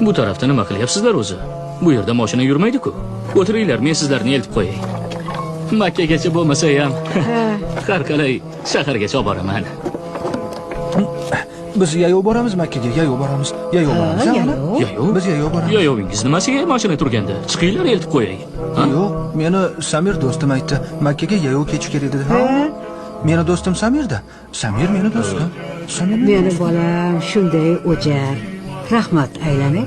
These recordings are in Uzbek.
Bu tarafda nima qilyapsizlar o'zi? Bu yerda mashina yurmaydi-ku. O'tiringlar, men sizlarni eltib qo'yay. Makkagacha bo'lmasa ham har qalay shahargacha olib boraman. Biz yayov boramiz Makkaga, yayov boramiz. Yayov boramiz. Ha, ha, ona? yayov. Yayov? Biz yayov boramiz. Yayovingiz nimasiga mashina turganda? Chiqinglar, eltib qo'yay. Ha? Yo'q, meni Samir do'stim aytdi. Makkaga yayov ketish kerak dedi. Ha? Meni do'stim Samirda. Samir meni do'stim. Samir meni Meni bolam shunday o'jar. Rahmat aylanay.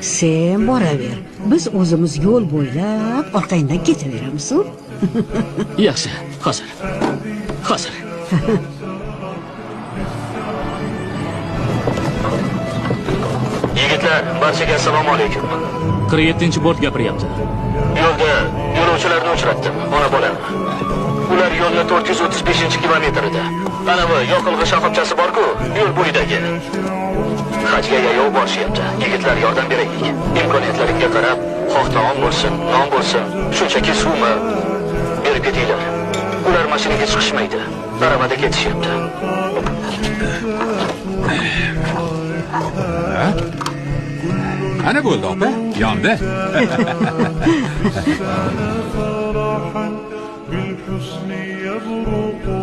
Sen boraver. Biz o'zimiz yo'l bo'ylab orqangdan ketaveramiz. Yaxshi, hozir. Hozir. Yigitlar, barchaga assalomu alaykum. 47-bort gapiryapti. Yo'lda yo'lovchilarni uchratdim, ona bolani. Ular yo'lni 435-kilometrida. Anavi yoqilg'i shoxobchasi bor-ku, yo'l bo'yidagi. Hajga yayov borishyapti. Yigitlar, yordam beraylik. Imkoniyatlaringga qarab, xoh taom bo'lsin, non bo'lsin, shunchaki suvmi berib ketinglar. Ular mashinaga chiqishmaydi. Aravada ketishyapti. Ana bo'ldi opa, yondi. بالحسن يبرق.